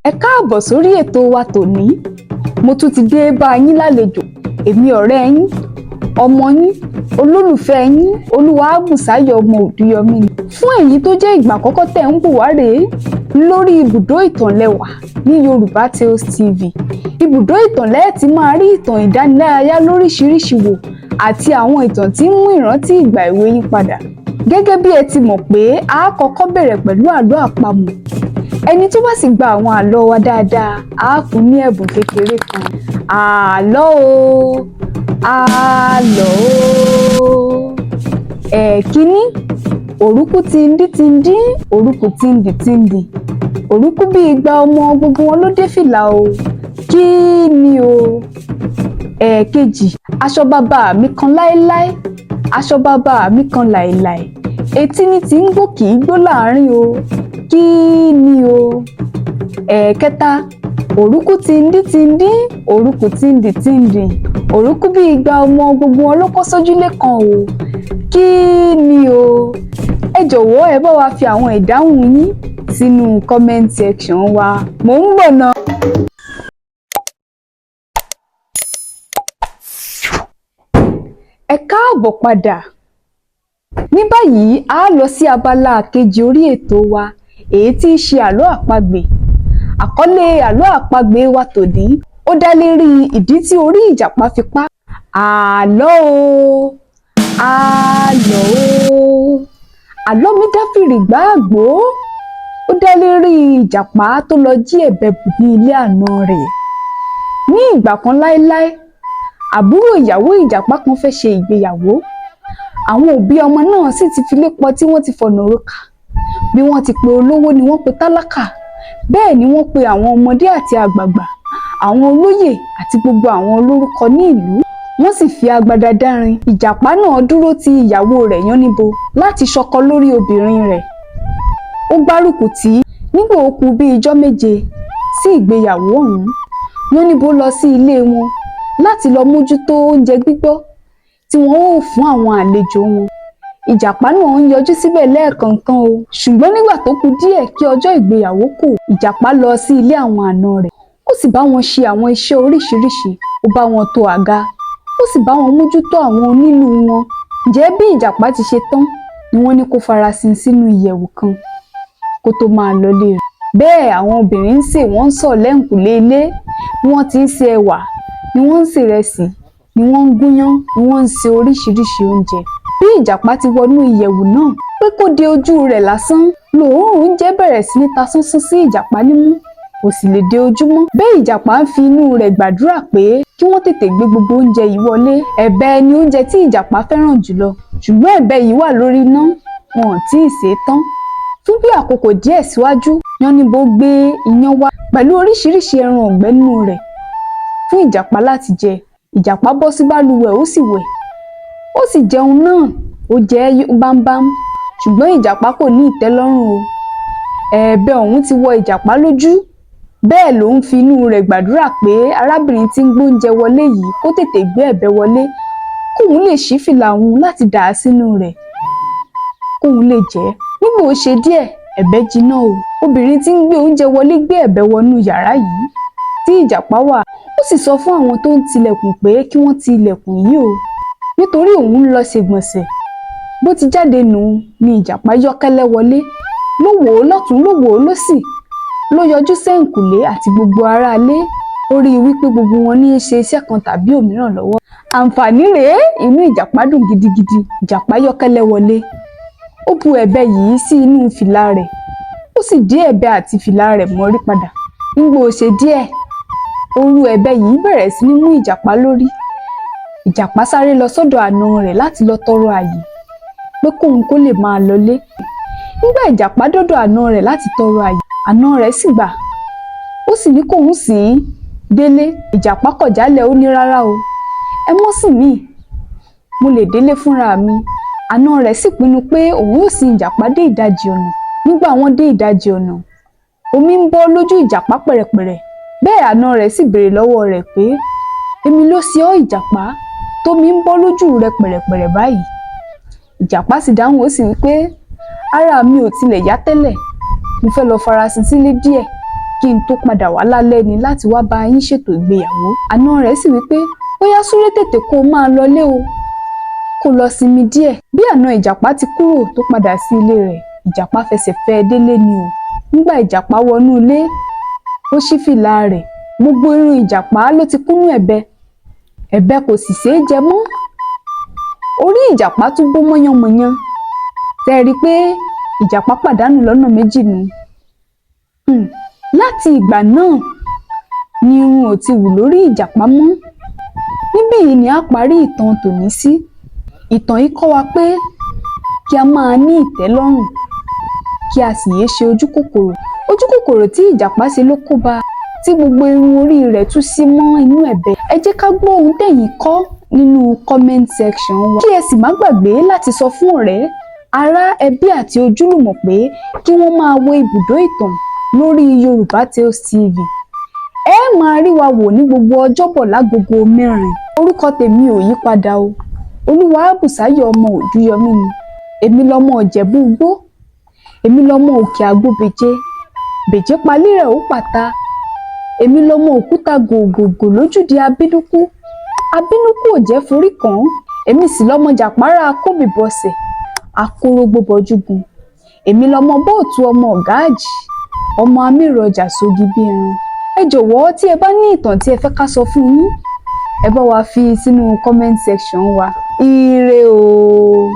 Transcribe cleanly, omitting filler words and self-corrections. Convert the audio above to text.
Ẹ káàbọ̀ sórí ètò wa tòní. Mo tún ti dé bá yín lálejò. Èmi ọ̀rẹ́ yín, ọmọ yín, olólùfẹ́ yín, Olúwabùsáyọ̀ ọmọ Òdúyọmí ni. Fún èyí tó jẹ́ ìgbà àkọ́kọ́ tẹ̀ ń bù wá rèé lórí ibùdó ìtàn lẹ́wà ní Yorùbá Tales TV. Ibùdó ìtàn lẹ́ẹ̀ tí máa rí ìtàn ìdánilárayá lóríṣiríṣi wò àti àwọn ìtàn tí ń mú ìrántí ìgbà èwe yín padà. Gẹ́gẹ́ bí ẹ ti mọ̀ pé a kọ́kọ́ bẹ̀rẹ̀ pẹ̀lú àlọ́ àpamọ̀. Ẹni tó bá sì gba àwọn àlọ́ wa dáadáa, á fún ní ẹ̀bùn kékeré kan. Àlọ́ o, àlọ́ o. Ẹ̀kíní, òrúkú tindí tindí, òrúkú tindì tindì, òrúkú bí igba ọmọ, gbogbo wọn ló dé fìlà o. Kí ni o? Ẹ̀ẹ̀kejì, aṣọ bàbá mi kan láéláé, aṣọ bàbá mi kan làìlàì, etí ní ti ń gbó kì í gbó láàrin o. Kí ni o? Ẹ̀ẹ̀kẹta, òrúkú tindí tindí, òrúkú tindì tindì, òrúkú bí igba ọmọ, gbogbo wọn ló kó sójúlé kan o. Kí ni o? Ẹ jọ̀wọ́, ẹ bá wa fi àwọn ìdáhùn yín sínú comment section wa. Mò ń bọ̀ ná. Ẹ káàbọ̀ padà. Ní báyìí, a lọ sí abala kejì orí ètò wa, èyí tí í ṣe àlọ́ àpagbè. Àkọlé àlọ́ àpagbè wa tòní ó dá lérí ìdí tí orí ìjàpá fi pá. Àlọ́ o, àlọ́ o. Àlọ́ mi dá fìrì gbáàgbó. Ó dá lérí ìjàpá tó lọ jí ẹ̀bẹ̀ bù ní ilé àna rẹ̀. Ní ìgbà kan láéláé, àbúrò ìyàwó ìjàpá kan fẹ́ ṣe ìgbéyàwó. Àwọn òbí ọmọ náà sì ti filé pọ̀ tí wọ́n ti fọ̀nà rokà. Bí wọ́n ti pe olówó ni wọ́n pe tálákà. Bẹ́ẹ̀ ni wọ́n pe àwọn ọmọdé àti àgbààgbà, àwọn olóyè àti gbogbo àwọn olórúkọ ní ìlú. Wọ́n sì fi agbada dárin. Ìjàpá náà dúró ti ìyàwó rẹ̀ Yánníbo láti ṣọkọ lórí obìnrin rẹ̀. Ó gbárùkù tì í. Nígbà ó kù bí ijọ́ méje sí ìgbéyàwó ọ̀hún, Yánníbo lọ sí ilé wọn láti lọ mójútó oúnjẹ gbígbọ́ tí wọ́n ó fún àwọn àlejò wọn. Ìjàpá náà ń yọjú síbẹ̀ lẹ́ẹ̀kọ̀ọ̀kan o. Ṣùgbọ́n nígbà tó kù díẹ̀ kí ọjọ́ ìgbéyàwó kò, ìjàpá lọ sí ilé àwọn àna rẹ̀. Ó sì bá wọn ṣe àwọn iṣẹ́ oríṣiríṣi. Ó bá wọn to àga, ó sì bá wọn mójútó àwọn onílù wọn. Ǹjẹ́ bí ìjàpá ti ṣe tán ni wọ́n ní kó farasin sínú ìyẹ̀wù kan kó tó máa lọlé rẹ̀. Bẹ́ẹ̀ àwọn obìnrin ń sè, wọ́n ń sọ̀ lẹ́ǹkùlé ilé. Bí wọ́n ti ń se ẹ̀wà ni wọ́n ń sèrẹsì, ni wọ́n ń gúnyán, ni wọ́n ń se oríṣiríṣi oúnjẹ. Bí ìjàpá ti wọnú ìyẹ̀wù náà pé kó de ojú rẹ̀ lásán, lòórùn oúnjẹ bẹ̀rẹ̀ sí ní ta sánsán sí ìjàpá nímú, kò sì lè de ojú mọ́. Bẹ́ẹ̀ ìjàpá ń fi inú rẹ̀ gbàdúrà pé kí wọ́n tètè gbé gbogbo oúnjẹ yìí wọlé. Ẹ̀bẹ̀ ni oúnjẹ tí ìjàpá fẹ́ràn jùlọ, ṣùgbọ́n ẹ̀bẹ̀ yìí wà lórí iná, wọn ò tí ì sè é tán. Fún bí àkókò díẹ̀ síwájú, Yánníbo gbé iyán wá pẹ̀lú oríṣiríṣi ẹran ọ̀gbẹ́ nínú rẹ̀ fún ìjàpá láti jẹ. Ìjàpá bọ́ sí balùwẹ̀, ó sì wẹ̀, ó sì jẹun náà, ó jẹ ẹ́ bámbám. Ṣùgbọ́n ìjàpá kò ní ìtẹ́lọ́rùn o. Ẹ̀ẹ̀bẹ̀ ọ̀hún ti wọ ìjàpá lójú. Bẹ́ẹ̀ ló ń fi inú rẹ̀ gbàdúrà pé arábìnrin tí ń gbóúnjẹ wọlé yìí kó tètè gbé ẹ̀bẹ̀ wọlé, kóun lè ṣí fìlà òun láti dà á sínú rẹ̀, kóun lè jẹ ẹ́. Nígbà ó ṣe díẹ̀, ẹ̀bẹ̀ jiná o. Obìnrin tí ń gbé oúnjẹ wọlé gbé ẹ̀bẹ̀ wọnú yàrá yìí tí ìjàpá wà. Ó sì sọ fún àwọn tó ń tilẹ̀kùn pé kí wọ́n ti ilẹ̀kùn yìí o, nítorí òun ń lọ ṣègbọ̀nsẹ̀. Bó ti jáde nù ni ìjàpá yọ́kẹ́lẹ́ wọlé, ló wò ó lọ́tùn, ló wò ó lósì, ló yọjú sẹ́ǹkùlé àti gbogbo aráalé. Ó rí i wípé gbogbo wọn ní í ṣe iṣẹ́ kan tàbí òmíràn lọ́wọ́. Àǹfààní rèé, inú ìjàpá dùn gidigidi. Ìjàpá yọ́kẹ́lẹ́ wọlé, ó bu ẹ̀bẹ̀ yìí sí inú fìlà rẹ̀, ó sì dé ẹ̀bẹ̀ àti fìlà rẹ̀ mọ́rí padà. Nígbà ó ṣe díẹ̀, òru ẹ̀bẹ̀ yìí bẹ̀rẹ̀ sí ní mú ìjàpá lórí. Ìjàpá sáré lọ sọ́dọ̀ àna rẹ̀ láti lọ tọrọ àyè pé kóun kó lè máa lọlé. Nígbà ìjàpá dọ́dọ̀ àna rẹ̀ láti tọrọ àyè, àna rẹ̀ sì gbà, ó sì ní kóun sìn ín délé. Ìjàpá kọ̀ jálẹ̀, ó ní rárá o, ẹ mọ́ sìn mí, mo lè délé fúnra mi. Àna rẹ̀ sì pinnu pé òun yóò sin ìjàpá dé ìdajì ọ̀nà. Nígbà wọ́n dé ìdajì ọ̀nà, omi ń bọ́ lójú ìjàpá pẹ̀rẹ̀pẹ̀rẹ̀. Bẹ́ẹ̀ àna rẹ̀ sì béèrè lọ́wọ́ rẹ̀ pé, èmi ló ṣe ọ́ ìjàpá tómi ń bọ́ lójú rẹ pẹ̀rẹ̀pẹ̀rẹ̀ báyìí? Ìjàpá sì dáhùn, ó sì wí pé, ara mi ò tilẹ̀ yá tẹ́lẹ̀, mo fẹ́ lọ farasin sílé díẹ̀. Kí n tó padà wá lálẹ́ ni láti wá bá yín ṣètò ìgbéyàwó. Àna rẹ̀ sì wípé ó yá, súré tètè kó o máa lọlé o, kó lọ sinmi díẹ̀. Bí àna ìjàpá ti kúrò tó padà sí ilé rẹ̀, ìjàpá fẹsẹ̀ fẹ́ ẹ délé ni o. Nígbà ìjàpá wọnú ilé, ó ṣí fìlà rẹ̀, gbogbo irun ìjàpá ló ti kúnnú ẹ̀bẹ, ẹ̀bẹ kò sì ṣeé jẹ mọ́. Orí ìjàpá tún bó mọ́yánmọ́yán. Tẹ́ ẹ rí i pé ìjàpá pàdánù lọ́nà méjì nù. Láti ìgbà náà ni irun ò ti wù lórí ìjàpá mọ́. Níbí yìí ni a parí ìtàn tòní sí. Ìtàn yìí kọ́ wa pé kí a máa ní ìtẹ́lọ́rùn, kí a sì yéé ṣe ojú kòkòrò. Ojú kòkòrò tí ìjàpá ṣe ló kó bá tí gbogbo irun orí rẹ̀ tú sí mọ́ inú ẹ̀bẹ̀. Ẹ jẹ́ ká gbọ́ ohun tẹ̀yin kọ́ nínú comment section wa, kí ẹ sì má gbàgbé láti sọ fún ọ̀rẹ́, ará, ẹbí àti ojúlùmọ̀ pé kí wọ́n máa wo Ibùdó Ìtàn lórí Yorùbá Tales TV. Ẹ máa rí wa wò ní gbogbo Ọjọ́bọ̀ lágogo 4. Orúkọ tèmi ò yí padà o, Olúwabùsáyọ̀ ọmọ Òdúyọmí ni. Èmi lọmọ Ìjẹ̀bú Igbó, èmi lọmọ Òkè Àgbo Bèjé Bèjé palí rẹ̀ ó pàta, èmi lọmọ òkúta gògògò lójúde abínúkú, abínúkú ò jẹ́ forí kàn án. Èmi sì lọmọ jàpárá kóbìbọsẹ̀ akórógbóbọjúgun. Èmi lọmọ bóòtú, ọmọ ọ̀gáàjì, ọmọ amírọjà sógi bí ẹran. Ẹ jọ̀wọ́, tí ẹ bá ní ìtàn tí ẹ fẹ́ ká sọ fún yín, ẹ bá wa fi sínú comment section wa. Ire o.